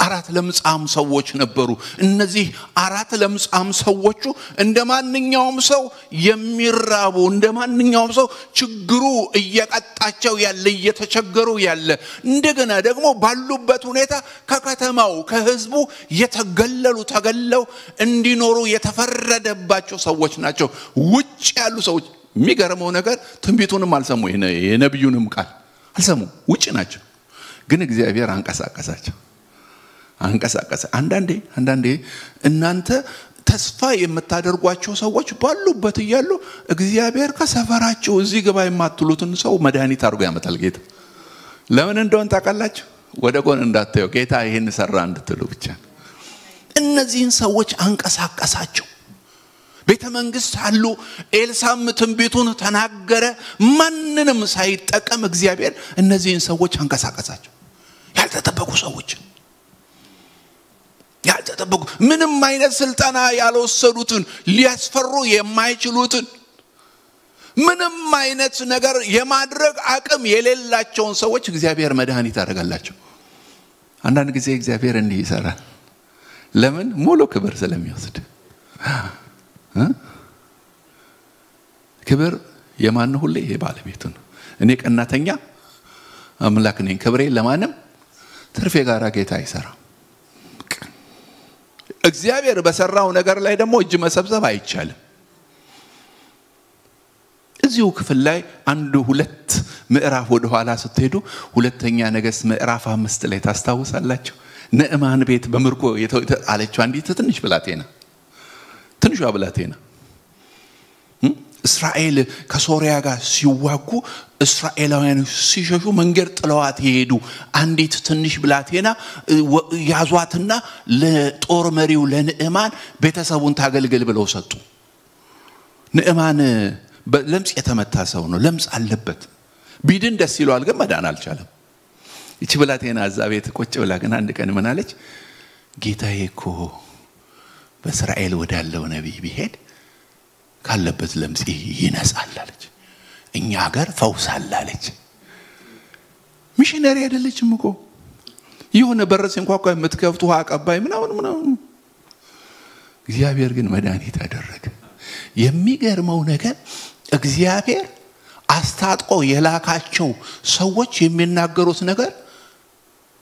አራት ለምጻም ሰዎች ነበሩ። እነዚህ አራት ለምጻም ሰዎቹ እንደማንኛውም ሰው የሚራቡ፣ እንደማንኛውም ሰው ችግሩ እየቀጣቸው ያለ፣ እየተቸገሩ ያለ፣ እንደገና ደግሞ ባሉበት ሁኔታ ከከተማው ከህዝቡ የተገለሉ ተገለው እንዲኖሩ የተፈረደባቸው ሰዎች ናቸው። ውጭ ያሉ ሰዎች የሚገርመው ነገር ትንቢቱንም አልሰሙ፣ የነብዩንም ቃል አልሰሙ፣ ውጭ ናቸው። ግን እግዚአብሔር አንቀሳቀሳቸው። አንቀሳቀሰ። አንዳንዴ እናንተ ተስፋ የምታደርጓቸው ሰዎች ባሉበት እያሉ እግዚአብሔር ከሰፈራቸው እዚህ ግባ የማትሉትን ሰው መድኃኒት አድርጎ ያመጣል ጌታ። ለምን እንደሆነ ታውቃላችሁ? ወደ ጎን እንዳታዩ፣ ጌታ ይሄን ሰራ እንድትሉ ብቻ። እነዚህን ሰዎች አንቀሳቀሳቸው። ቤተ መንግስት አሉ። ኤልሳም ትንቢቱን ተናገረ። ማንንም ሳይጠቀም እግዚአብሔር እነዚህን ሰዎች አንቀሳቀሳቸው። ያልተጠበቁ ሰዎች፣ ያልተጠበቁ ምንም አይነት ስልጠና ያልወሰዱትን፣ ሊያስፈሩ የማይችሉትን፣ ምንም አይነት ነገር የማድረግ አቅም የሌላቸውን ሰዎች እግዚአብሔር መድኃኒት አደረጋላቸው። አንዳንድ ጊዜ እግዚአብሔር እንዲህ ይሰራል። ለምን? ሙሉ ክብር ስለሚወስድ። ክብር የማን ሁሌ? የባለቤቱ ነው። እኔ ቀናተኛ አምላክ ነኝ፣ ክብሬ ለማንም ትርፌ ጋራ ጌታ አይሰራም። እግዚአብሔር በሰራው ነገር ላይ ደግሞ እጅ መሰብሰብ አይቻልም። እዚሁ ክፍል ላይ አንድ ሁለት ምዕራፍ ወደ ኋላ ስትሄዱ ሁለተኛ ነገሥት ምዕራፍ 5 ላይ ታስታውሳላችሁ። ንዕማን ቤት በምርኮ የተጣለችው አንዲት ትንሽ ብላቴና፣ ትንሿ ብላቴና እስራኤል ከሶሪያ ጋር ሲዋጉ እስራኤላውያን ሲሸሹ መንገድ ጥለዋት ይሄዱ አንዲት ትንሽ ብላቴና ያዟትና ለጦር መሪው ለንዕማን ቤተሰቡን ታገልግል ብለው ሰጡ። ንዕማን በለምጽ የተመታ ሰው ነው። ለምጽ አለበት። ቢድን ደስ ይለዋል፣ ግን መዳን አልቻለም። ይቺ ብላቴና እዛ ቤት ቁጭ ብላ ግን አንድ ቀን ምን አለች? ጌታዬ እኮ በእስራኤል ወዳለው ነቢይ ቢሄድ ካለበት ለምጽ ይነጻል አለች። እኛ ሀገር ፈውስ አለ አለች። ሚሽነሪ አይደለችም እኮ፣ የሆነ በር ሲንኳኳ የምትከፍት ውሃ አቀባይ ምናምን ምናምን። እግዚአብሔር ግን መድኃኒት አደረገ። የሚገርመው ነገር እግዚአብሔር አስታጥቆ የላካቸው ሰዎች የሚናገሩት ነገር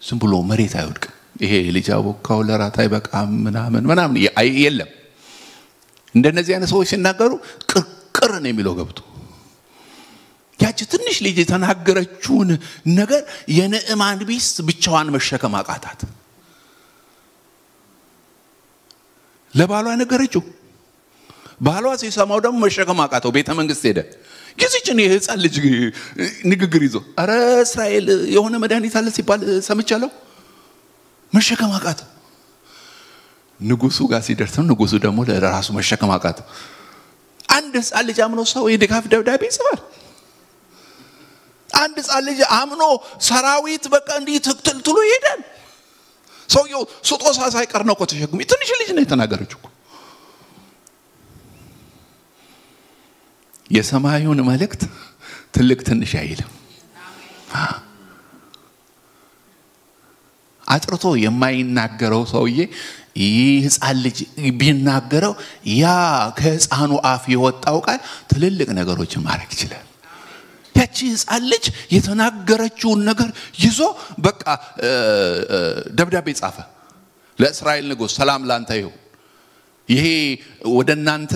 ዝም ብሎ መሬት አይወድቅም። ይሄ ልጅ አቦካው ለራት አይበቃም ምናምን ምናምን የለም። እንደነዚህ አይነት ሰዎች ሲናገሩ ቅርቅር ነው የሚለው ገብቶ። ያቺ ትንሽ ልጅ የተናገረችውን ነገር የንዕማን ሚስት ብቻዋን መሸከም አቃታት። ለባሏ ነገረችው። ባሏ ሲሰማው ደግሞ መሸከም አቃተው። ቤተ መንግስት ሄደ። ጊዜችን የህፃን ልጅ ንግግር ይዞ አረ እስራኤል የሆነ መድኃኒት አለ ሲባል ሰምቻለሁ። መሸከም አቃተው። ንጉሱ ጋር ሲደርስ ንጉሱ ደግሞ ለራሱ መሸከም አቃተው። አንድ ህፃን ልጅ አምኖ ሰው የድጋፍ ደብዳቤ ይጽፋል። አንድ ህፃን ልጅ አምኖ ሰራዊት በቃ እንዲህ ትክትልትሎ ይሄዳል። ሰውየው ስጦታ ሳይቀር ነው እኮ ተሸክሞ። ትንሽ ልጅ ነው የተናገረችው እኮ። የሰማዩን መልእክት ትልቅ ትንሽ አይልም። አጥርቶ የማይናገረው ሰውዬ ይህ ህፃን ልጅ ቢናገረው ያ ከህፃኑ አፍ የወጣው ቃል ትልልቅ ነገሮችን ማድረግ ይችላል። ያቺ ህፃን ልጅ የተናገረችውን ነገር ይዞ በቃ ደብዳቤ ጻፈ። ለእስራኤል ንጉሥ ሰላም ላንተ ይሁን። ይሄ ወደ እናንተ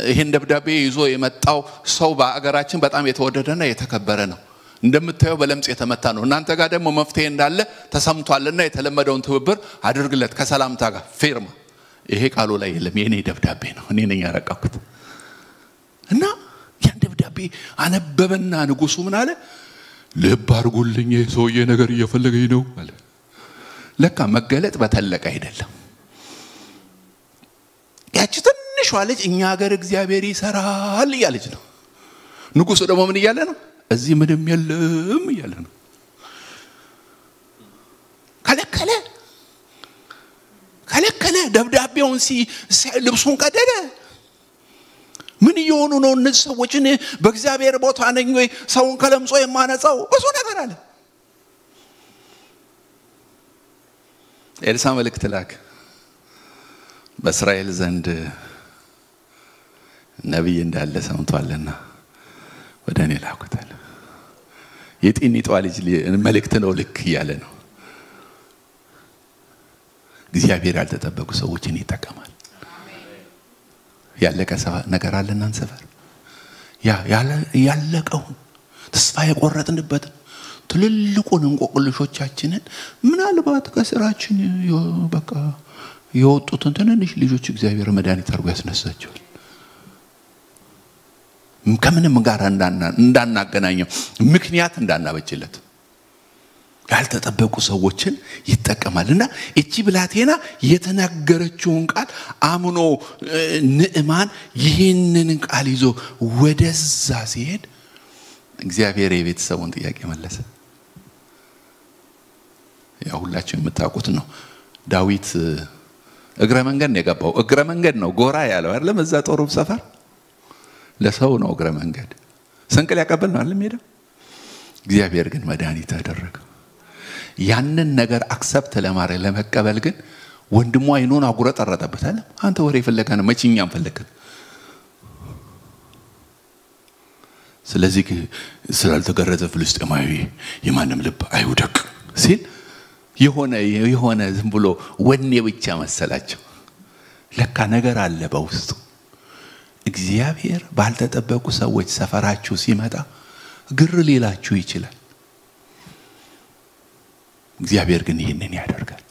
ይሄን ደብዳቤ ይዞ የመጣው ሰው በአገራችን በጣም የተወደደና የተከበረ ነው። እንደምታየው በለምጽ የተመታ ነው። እናንተ ጋር ደግሞ መፍትሄ እንዳለ ተሰምቷልና የተለመደውን ትብብር አድርግለት ከሰላምታ ጋር ፊርማ። ይሄ ቃሉ ላይ የለም፣ የኔ ደብዳቤ ነው፣ እኔ ነኝ ያረቀኩት። እና ያን ደብዳቤ አነበበና ንጉሱ ምን አለ? ልብ አድርጉልኝ፣ ይሄ ሰውዬ ነገር እየፈለገኝ ነው አለ። ለካ መገለጥ በተለቀ አይደለም። ያቺ ትንሿ ልጅ እኛ ሀገር እግዚአብሔር ይሰራል እያለች ነው። ንጉሱ ደግሞ ምን እያለ ነው? እዚህ ምንም የለም እያለ ነው። ከለከለ ከለከለ። ደብዳቤውን ልብሱን ቀደደ። ምን እየሆኑ ነው እነዚህ ሰዎች? እኔ በእግዚአብሔር ቦታ ነኝ ወይ ሰውን ከለምጾ የማነጻው? ብዙ ነገር አለ። ኤልሳ መልእክት ላክ። በእስራኤል ዘንድ ነቢይ እንዳለ ሰምቷልና ወደ እኔ ላኩታል። የጤኒጧ ልጅ መልእክት ነው ልክ እያለ ነው። እግዚአብሔር ያልተጠበቁ ሰዎችን ይጠቀማል። ያለቀ ነገር አለ እናንተ ሰፈር፣ ያለቀውን ተስፋ የቆረጥንበትን ትልልቁን እንቆቅልሾቻችንን ምናልባት ከስራችን በቃ የወጡትን ትንንሽ ልጆች እግዚአብሔር መድኃኒት አድርጎ ያስነሳቸዋል። ከምንም ጋር እንዳናገናኘው ምክንያት እንዳናበጅለት ያልተጠበቁ ሰዎችን ይጠቀማልና እቺ ብላቴና የተናገረችውን ቃል አምኖ ንዕማን ይህንን ቃል ይዞ ወደዛ ሲሄድ እግዚአብሔር የቤተሰቡን ጥያቄ መለሰ። ያው ሁላችሁ የምታውቁት ነው። ዳዊት እግረ መንገድ ነው የገባው። እግረ መንገድ ነው ጎራ ያለው አይደለም። እዛ ጦሩ ሰፈር ለሰው ነው እግረ መንገድ ስንቅ ሊያቀብል ነው አይደለም ሄደው። እግዚአብሔር ግን መድኃኒት አደረገው። ያንን ነገር accept ለማድረግ ለመቀበል ግን ወንድሙ አይኑን አጉረጠረጠበት። አለ አንተ ወሬ ፈለከ ነው መቼ እኛም ፈለከን። ስለዚህ ስላልተገረዘ ፍልስጤማዊ የማንም ልብ አይውደቅ ሲል የሆነ ዝም ብሎ ወኔ ብቻ መሰላቸው። ለካ ነገር አለ በውስጡ። እግዚአብሔር ባልተጠበቁ ሰዎች ሰፈራችሁ ሲመጣ ግር ሊላችሁ ይችላል። እግዚአብሔር ግን ይህንን ያደርጋል።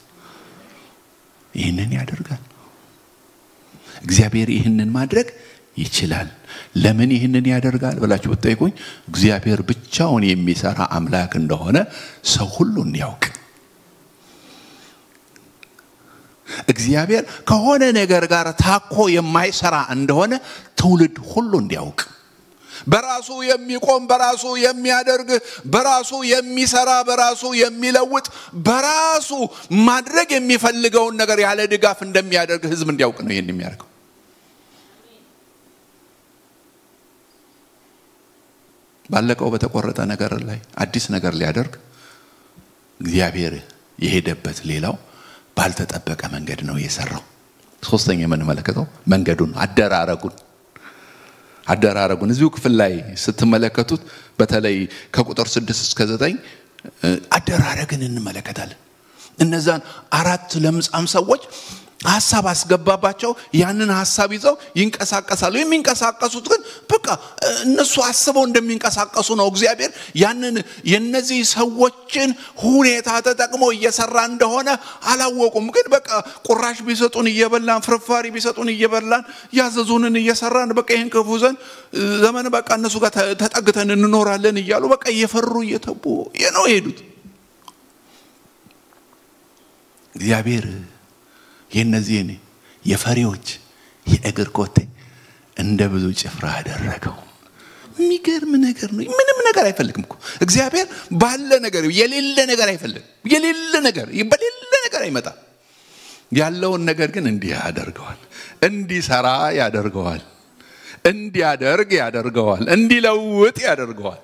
ይህንን ያደርጋል። እግዚአብሔር ይህንን ማድረግ ይችላል። ለምን ይህንን ያደርጋል ብላችሁ ብትጠይቁኝ እግዚአብሔር ብቻውን የሚሰራ አምላክ እንደሆነ ሰው ሁሉ እንዲያውቅ፣ እግዚአብሔር ከሆነ ነገር ጋር ታኮ የማይሰራ እንደሆነ ትውልድ ሁሉ እንዲያውቅ፣ በራሱ የሚቆም፣ በራሱ የሚያደርግ፣ በራሱ የሚሰራ፣ በራሱ የሚለውጥ፣ በራሱ ማድረግ የሚፈልገውን ነገር ያለ ድጋፍ እንደሚያደርግ ህዝብ እንዲያውቅ ነው ይሄን የሚያደርገው። ባለቀው በተቆረጠ ነገር ላይ አዲስ ነገር ሊያደርግ እግዚአብሔር የሄደበት ሌላው ባልተጠበቀ መንገድ ነው የሰራው። ሶስተኛ የምንመለከተው መንገዱን፣ አደራረጉን እዚሁ ክፍል ላይ ስትመለከቱት በተለይ ከቁጥር 6 እስከ 9 አደራረግን እንመለከታለን። እነዛን አራት ለምጻም ሰዎች ሐሳብ አስገባባቸው። ያንን ሐሳብ ይዘው ይንቀሳቀሳሉ። የሚንቀሳቀሱት ግን በቃ እነሱ አስበው እንደሚንቀሳቀሱ ነው። እግዚአብሔር ያንን የነዚህ ሰዎችን ሁኔታ ተጠቅሞ እየሰራ እንደሆነ አላወቁም። ግን በቃ ቁራሽ ቢሰጡን እየበላን፣ ፍርፋሪ ቢሰጡን እየበላን፣ ያዘዙንን እየሰራን በቃ ይሄን ክፉ ዘመን በቃ እነሱ ጋር ተጠግተን እንኖራለን እያሉ በቃ እየፈሩ እየተቡ ነው የሄዱት። እግዚአብሔር የነዚህን የፈሪዎች የእግር ኮቴ እንደ ብዙ ጭፍራ አደረገው። የሚገርም ነገር ነው። ምንም ነገር አይፈልግም እኮ እግዚአብሔር። ባለ ነገር የሌለ ነገር አይፈልግም። የሌለ ነገር በሌለ ነገር አይመጣም። ያለውን ነገር ግን እንዲህ ያደርገዋል፣ እንዲሰራ ያደርገዋል፣ እንዲያደርግ ያደርገዋል፣ እንዲለውጥ ያደርገዋል።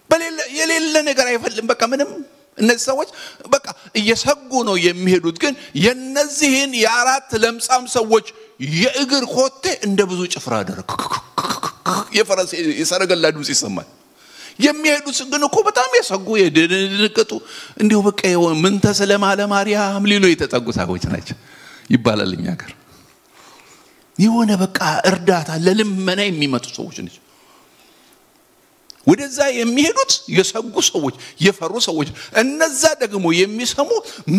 በሌለ የሌለ ነገር አይፈልግም። በቃ ምንም እነዚህ ሰዎች በቃ እየሰጉ ነው የሚሄዱት። ግን የነዚህን የአራት ለምጻም ሰዎች የእግር ኮቴ እንደ ብዙ ጭፍራ አደረገ። የፈረስ የሰረገላ ድምጽ ይሰማል። የሚሄዱት ግን እኮ በጣም የሰጉ የደነገጡ እንዲሁ በቃ ምን ተስለማለ ማርያም ሊሉ የተጠጉ ሰዎች ናቸው ይባላል እኛ ሀገር። የሆነ በቃ እርዳታ ለልመና የሚመጡ ሰዎች ናቸው። ወደዛ የሚሄዱት የሰጉ ሰዎች፣ የፈሩ ሰዎች። እነዛ ደግሞ የሚሰሙ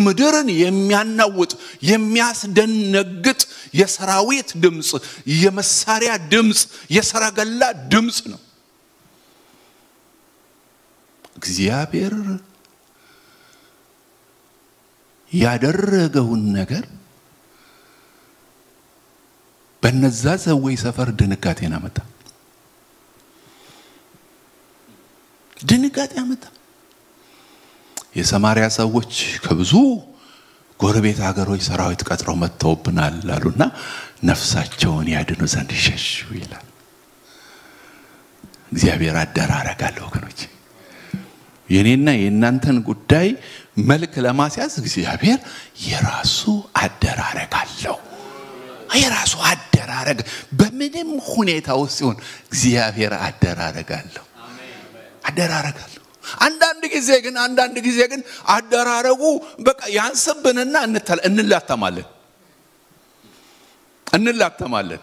ምድርን የሚያናውጥ የሚያስደነግጥ የሰራዊት ድምጽ፣ የመሳሪያ ድምጽ፣ የሰረገላ ድምጽ ነው። እግዚአብሔር ያደረገውን ነገር በነዛ ሰዎች ሰፈር ድንጋጤን አመጣ። ድንጋጤ አመጣ። የሰማርያ ሰዎች ከብዙ ጎረቤት ሀገሮች ሰራዊት ቀጥረው መጥተውብናል አሉና ነፍሳቸውን ያድኑ ዘንድ ሸሹ ይላል። እግዚአብሔር አደራረግ አለው ወገኖች። የኔና የእናንተን ጉዳይ መልክ ለማስያዝ እግዚአብሔር የራሱ አደራረግ አለው። የራሱ አደራረግ በምንም ሁኔታ ውስጥ ሲሆን እግዚአብሔር አደራረግ አለው። አደራረግ አለው። አንዳንድ ጊዜ ግን አደራረጉ በቃ ያንስብንና እንላተማለን።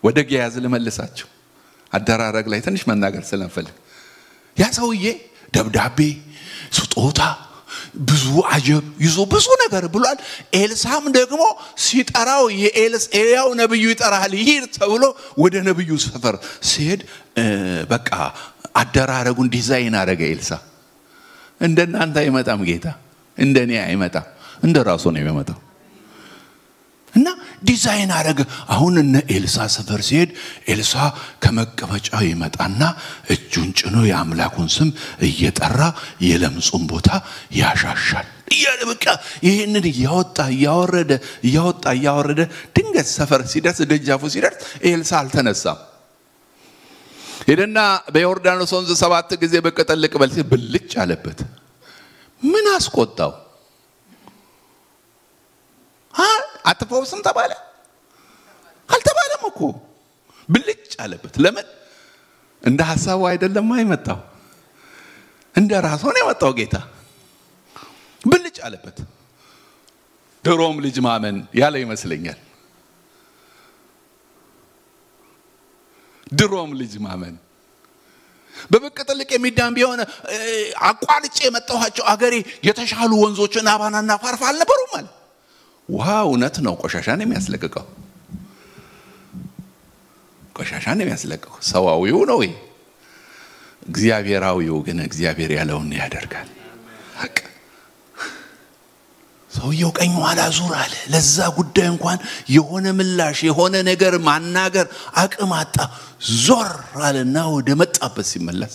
ወደ ግያዝ ልመልሳችሁ። አደራረግ ላይ ትንሽ መናገር ስለምፈልግ ያ ሰውዬ ደብዳቤ፣ ስጦታ፣ ብዙ አጀብ ይዞ ብዙ ነገር ብሏል። ኤልሳም ደግሞ ሲጠራው የኤልያው ነብዩ ይጠራል ሂድ ተብሎ ወደ ነብዩ ሰፈር ሲሄድ በቃ አደራረጉን ዲዛይን አደረገ ኤልሳ። እንደናንተ አይመጣም ጌታ፣ እንደኔ አይመጣም፣ እንደራሱ ነው የሚመጣው። እና ዲዛይን አደረገ። አሁን እነ ኤልሳ ሰፈር ሲሄድ ኤልሳ ከመቀመጫው ይመጣና እጁን ጭኖ የአምላኩን ስም እየጠራ የለምጹን ቦታ ያሻሻል እያለ በቃ ይሄንን እያወጣ እያወረደ እያወጣ እያወረደ ድንገት ሰፈር ሲደርስ ደጃፉ ሲደርስ ኤልሳ አልተነሳም። ሄደና በዮርዳኖስ ወንዝ 7 ጊዜ ብቅ ጥልቅ በል ሲል ብልጭ አለበት። ምን አስቆጣው? አትፈውስም ተባለ? አልተባለም እኮ። ብልጭ አለበት። ለምን? እንደ ሐሳቡ አይደለም አይመጣው፣ እንደ ራሱ ነው የመጣው ጌታ። ብልጭ አለበት። ድሮም ልጅ ማመን ያለ ይመስለኛል። ድሮም ልጅ ማመን በብቅ ጥልቅ የሚዳን ቢሆን አቋርጬ የመጣኋቸው አገሬ የተሻሉ ወንዞችን አባናና ፋርፋ አልነበሩም አለ። ውሃ እውነት ነው ቆሻሻን የሚያስለቅቀው፣ ቆሻሻን የሚያስለቅቀው ሰዋዊው ነው። ይሄ እግዚአብሔራዊው ግን እግዚአብሔር ያለውን ያደርጋል። ሰውየው ቀኝ ኋላ ዙር አለ። ለዛ ጉዳይ እንኳን የሆነ ምላሽ የሆነ ነገር ማናገር አቅም አጣ። ዞር አለና ወደ መጣበት ሲመለስ፣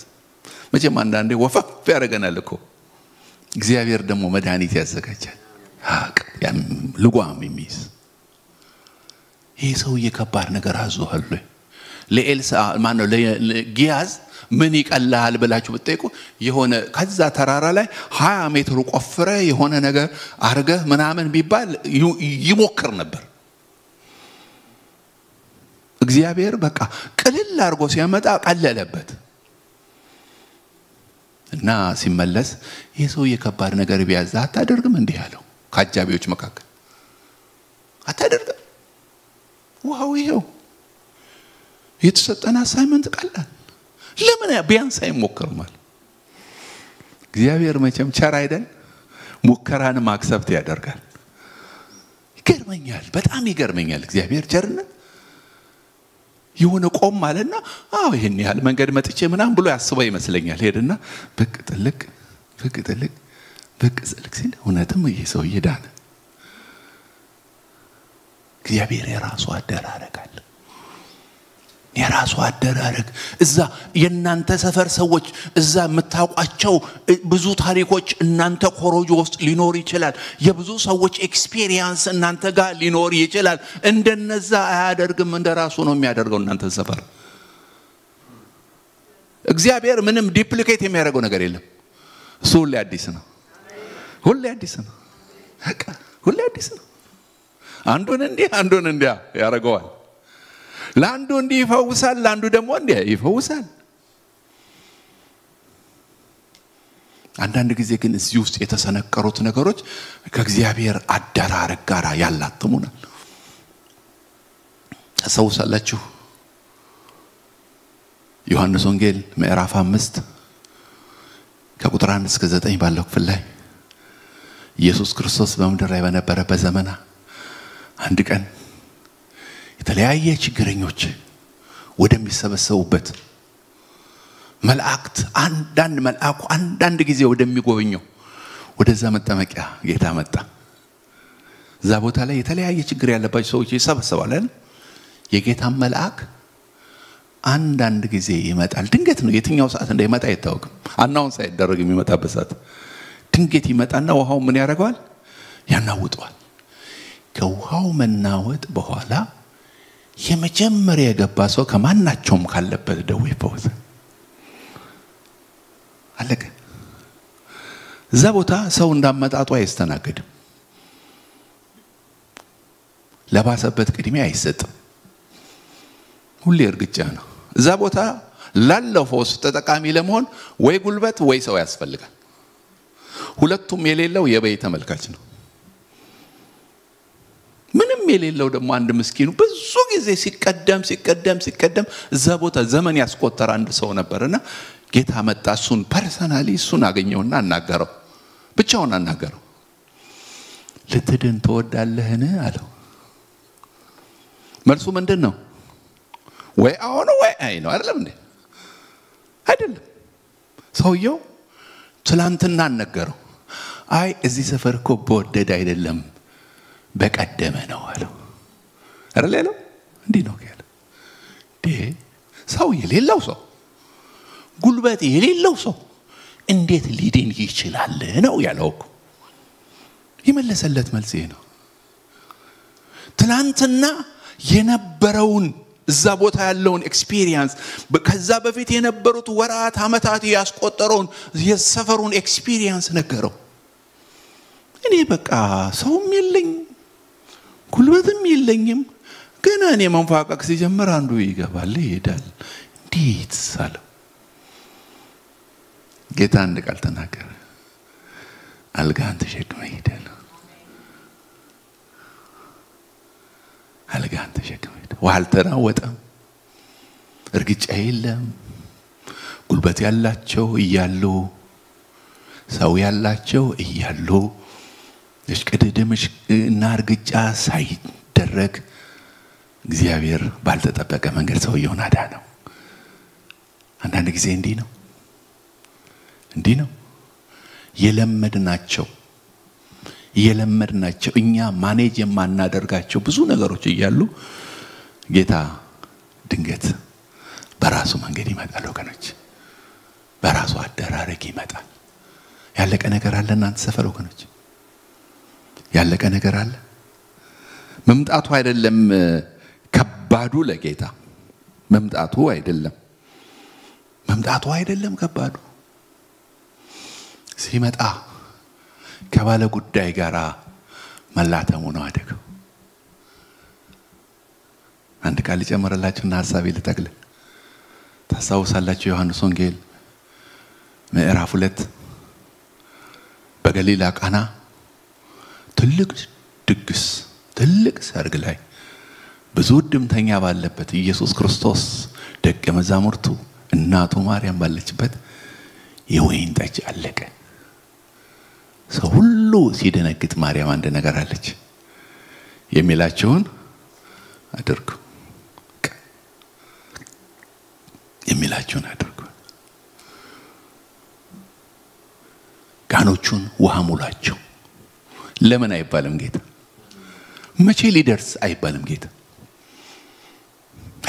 መቼም አንዳንዴ ወፈፍ ያደርገናል እኮ። እግዚአብሔር ደግሞ መድኃኒት ያዘጋጃል፣ ልጓም የሚይዝ። ይህ ሰውዬ ከባድ ነገር አዞሃል ወይ? ለኤልሳ ማነው ለጊያዝ ምን ይቀልሃል ብላችሁ ብትጠይቁ፣ የሆነ ከዛ ተራራ ላይ 20 ሜትር ቆፍረ የሆነ ነገር አርገህ ምናምን ቢባል ይሞክር ነበር። እግዚአብሔር በቃ ቅልል አድርጎ ሲያመጣ ቀለለበት። እና ሲመለስ ይህ ሰውዬ ከባድ ነገር ቢያዝ አታደርግም እንዲህ አለው። ከአጃቢዎች መካከል አታደርግም? ውሃው ይሄው የተሰጠን assignment ቀላል፣ ለምን ቢያንስ አይሞክርም አለ። እግዚአብሔር መቼም ቸር አይደል? ሙከራንም accept ያደርጋል። ይገርመኛል፣ በጣም ይገርመኛል እግዚአብሔር ቸርነት። የሆነ ቆም አለና አዎ ይሄን ያህል መንገድ መጥቼ ምናምን ብሎ ያስበው ይመስለኛል። ሄድና ብቅ ጥልቅ ብቅ ጥልቅ ብቅ ጥልቅ ሲል እውነትም ይሄ ሰውዬ ዳነ። እግዚአብሔር የራሱ አደራረግ አለ። የራሱ አደራረግ። እዛ የእናንተ ሰፈር ሰዎች፣ እዛ የምታውቋቸው ብዙ ታሪኮች እናንተ ኮሮጆ ውስጥ ሊኖር ይችላል። የብዙ ሰዎች experience እናንተ ጋር ሊኖር ይችላል። እንደነዛ አያደርግም፣ እንደ ራሱ ነው የሚያደርገው። እናንተ ሰፈር እግዚአብሔር ምንም duplicate የሚያደርገው ነገር የለም። እሱ ሁሌ አዲስ ነው። ሁሌ አዲስ ነው። በቃ ሁሌ አዲስ ነው። አንዱን እንዲህ አንዱን እንዲያ ያደርገዋል። ለአንዱ እንዲህ ይፈውሳል፣ ለአንዱ ደግሞ እንዲህ ይፈውሳል። አንዳንድ ጊዜ ግን እዚህ ውስጥ የተሰነቀሩት ነገሮች ከእግዚአብሔር አደራረግ ጋር ያላትሙናል። ታስታውሳላችሁ? ዮሐንስ ወንጌል ምዕራፍ 5 ከቁጥር 1 እስከ 9 ባለው ክፍል ላይ ኢየሱስ ክርስቶስ በምድር ላይ በነበረበት ዘመና አንድ ቀን የተለያየ ችግረኞች ወደሚሰበሰቡበት፣ መላእክት አንዳንድ መልአኩ አንዳንድ ጊዜ ወደሚጎበኘው ወደዛ መጠመቂያ ጌታ መጣ። እዛ ቦታ ላይ የተለያየ ችግር ያለባቸው ሰዎች ይሰበሰባል አይደል? የጌታን መልአክ አንዳንድ ጊዜ ይመጣል። ድንገት ነው፣ የትኛው ሰዓት እንደይመጣ አይታወቅም። Announce ሳይደረግ የሚመጣበት ሰዓት ድንገት ይመጣና ውሃው ምን ያደርገዋል? ያናውጠዋል። ከውሃው መናወጥ በኋላ የመጀመሪያ የገባ ሰው ከማናቸውም ካለበት ደዌ ይፈወሳል። አለቀ። እዛ ቦታ ሰው እንዳመጣጡ አይስተናገድም። ለባሰበት ቅድሚያ አይሰጥም። ሁሌ እርግጫ ነው። እዛ ቦታ ላለው ፈውስ ተጠቃሚ ለመሆን ወይ ጉልበት ወይ ሰው ያስፈልጋል። ሁለቱም የሌለው የበይ ተመልካች ነው። ምንም የሌለው ደግሞ አንድ ምስኪኑ ብዙ ጊዜ ሲቀደም ሲቀደም ሲቀደም እዛ ቦታ ዘመን ያስቆጠረ አንድ ሰው ነበርና ጌታ መጣ። እሱን personally እሱን አገኘውና አናገረው። ብቻውን አናገረው። ልትድን ትወዳለህን አለው። መልሱ ምንድን ነው? ወይ አዎ ነው ወይ አይ ነው። አይደለም እንዴ? አይደለም። ሰውየው ትላንትና ነገረው። አይ እዚህ ሰፈር እኮ በወደደ አይደለም በቀደመ ነው አለው። አይደል ያለው? እንዲህ ነው ያለው። ሰው የሌለው ሰው፣ ጉልበት የሌለው ሰው እንዴት ሊድን ይችላል ነው ያለው እኮ። የመለሰለት መልስ ይሄ ነው። ትላንትና የነበረውን እዛ ቦታ ያለውን experience፣ ከዛ በፊት የነበሩት ወራት ዓመታት ያስቆጠረውን የሰፈሩን experience ነገረው። እኔ በቃ ሰውም የለኝ ጉልበትም የለኝም። ገና እኔ መንፋቀቅ ሲጀምር አንዱ ይገባል ይሄዳል። እንዴት አለው። ጌታ አንድ ቃል ተናገረ። አልጋህን ተሸክመህ ሂድ አለው። አልጋህን ተሸክመህ ሂድ። ውሃ አልተናወጠም፣ እርግጫ የለም። ጉልበት ያላቸው እያሉ፣ ሰው ያላቸው እያሉ፣ እሽቅድድም እና እርግጫ ሳይደረግ እግዚአብሔር ባልተጠበቀ መንገድ ሰውየውን አዳነው። አንዳንድ ጊዜ እንዲህ ነው፣ እንዲህ ነው። የለመድናቸው፣ የለመድናቸው እኛ manage የማናደርጋቸው ብዙ ነገሮች እያሉ ጌታ ድንገት በራሱ መንገድ ይመጣል ወገኖች፣ በራሱ አደራረግ ይመጣል። ያለቀ ነገር አለ እናንተ ሰፈር ወገኖች? ያለቀ ነገር አለ? መምጣቱ አይደለም ከባዱ ለጌታ፣ መምጣቱ አይደለም፣ መምጣቱ አይደለም ከባዱ። ሲመጣ ከባለ ጉዳይ ጋር መላተሙ ነው አደገው። አንድ ቃል ልጨምርላችሁና ሐሳቤ ልጠቅልል። ታስታውሳላችሁ ዮሐንስ ወንጌል ምዕራፍ 2 በገሊላ ቃና ትልቅ ድግስ ትልቅ ሰርግ ላይ ብዙ ድምተኛ ባለበት ኢየሱስ ክርስቶስ ደቀ መዛሙርቱ እናቱ ማርያም ባለችበት የወይን ጠጅ አለቀ። ሰው ሁሉ ሲደነግጥ ማርያም አንድ ነገር አለች፣ የሚላችሁን አድርጉ፣ የሚላችሁን አድርጉ። ጋኖቹን ውሃ ሙላቸው። ለምን አይባልም ጌታ፣ መቼ ሊደርስ አይባልም ጌታ፣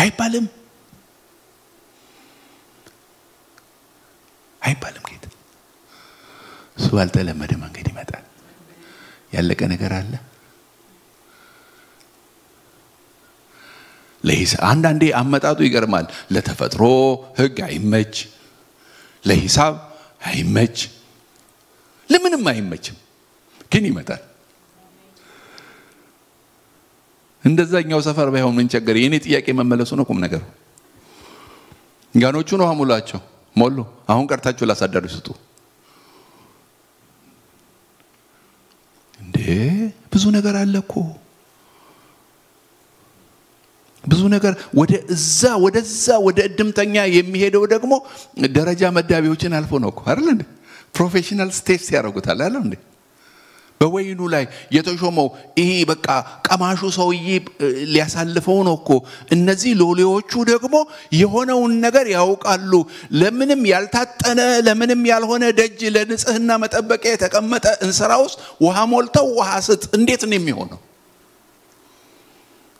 አይባልም አይባልም ጌታ። እሱ ባልተለመደ መንገድ ይመጣል። ያለቀ ነገር አለ። አንዳንዴ አመጣጡ ይገርማል። ለተፈጥሮ ሕግ አይመች፣ ለሂሳብ አይመች፣ ለምንም አይመችም፣ ግን ይመጣል። እንደዛኛው ሰፈር ባይሆን ምን ቸገረ? የኔ ጥያቄ መመለሱ ነው ቁም ነገሩ። ጋኖቹን ውሃ ሙላቸው፣ ሞሉ። አሁን ቀርታችሁ ላሳዳሪ ስጡ። እንዴ ብዙ ነገር አለ እኮ፣ ብዙ ነገር። ወደዛ ወደዛ ወደ እድምተኛ የሚሄደው ደግሞ ደረጃ መዳቢዎችን አልፎ ነው እኮ አይደል እንዴ? professional steps ያደርጉታል አይደል እንዴ? በወይኑ ላይ የተሾመው ይሄ በቃ ቀማሹ ሰውዬ ሊያሳልፈው ነው እኮ። እነዚህ ሎሌዎቹ ደግሞ የሆነውን ነገር ያውቃሉ። ለምንም ያልታጠነ ለምንም ያልሆነ ደጅ ለንጽህና መጠበቂያ የተቀመጠ እንስራ ውስጥ ውሃ ሞልተው ውሃ ስጥ፣ እንዴት ነው የሚሆነው?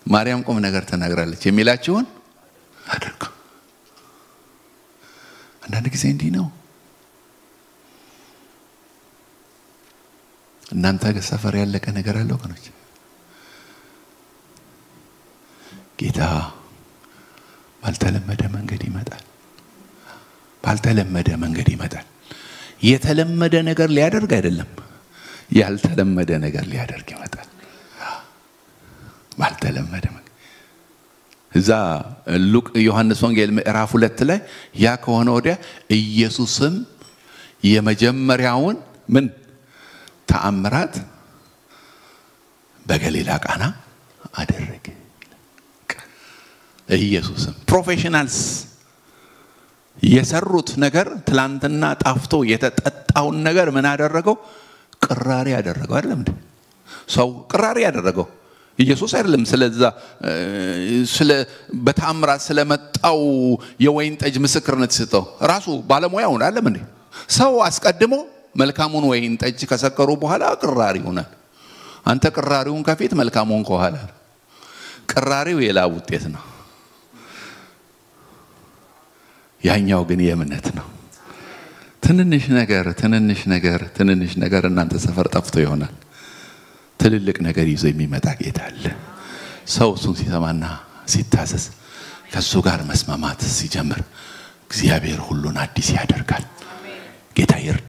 ማርያም ቁም ነገር ተናግራለች፣ የሚላችሁን አድርጉ። አንዳንድ ጊዜ እንዲህ ነው። እናንተ ሰፈር ያለቀ ነገር አለ ወገኖች? ጌታ ባልተለመደ መንገድ ይመጣል። ባልተለመደ መንገድ ይመጣል። የተለመደ ነገር ሊያደርግ አይደለም፣ ያልተለመደ ነገር ሊያደርግ ይመጣል። ባልተለመደ መንገድ። እዛ ሉቅ ዮሐንስ ወንጌል ምዕራፍ 2 ላይ ያ ከሆነ ወዲያ ኢየሱስም የመጀመሪያውን ምን ተአምራት በገሊላ ቃና አደረገ። ኢየሱስም professionals የሰሩት ነገር ትላንትና ጣፍቶ የተጠጣውን ነገር ምን አደረገው? ቅራሪ አደረገው። አይደለም እንዴ? ሰው ቅራሪ አደረገው። ኢየሱስ አይደለም ስለዛ ስለ በተአምራት ስለመጣው የወይን ጠጅ ምስክርነት ሲሰጠው ራሱ ባለሙያው ነው። አይደለም እንዴ? ሰው አስቀድሞ መልካሙን ወይን ጠጅ ከሰከሩ በኋላ ቅራሪ ይሆናል። አንተ ቅራሪውን ከፊት መልካሙን ከኋላ። ቅራሪው የላብ ውጤት ነው። ያኛው ግን የእምነት ነው። ትንንሽ ነገር ትንንሽ ነገር ትንንሽ ነገር እናንተ ሰፈር ጠፍቶ ይሆናል። ትልልቅ ነገር ይዞ የሚመጣ ጌታ አለ። ሰው እሱን ሲሰማና ሲታዘዝ ከሱ ጋር መስማማት ሲጀምር እግዚአብሔር ሁሉን አዲስ ያደርጋል። ጌታ ይርዳል።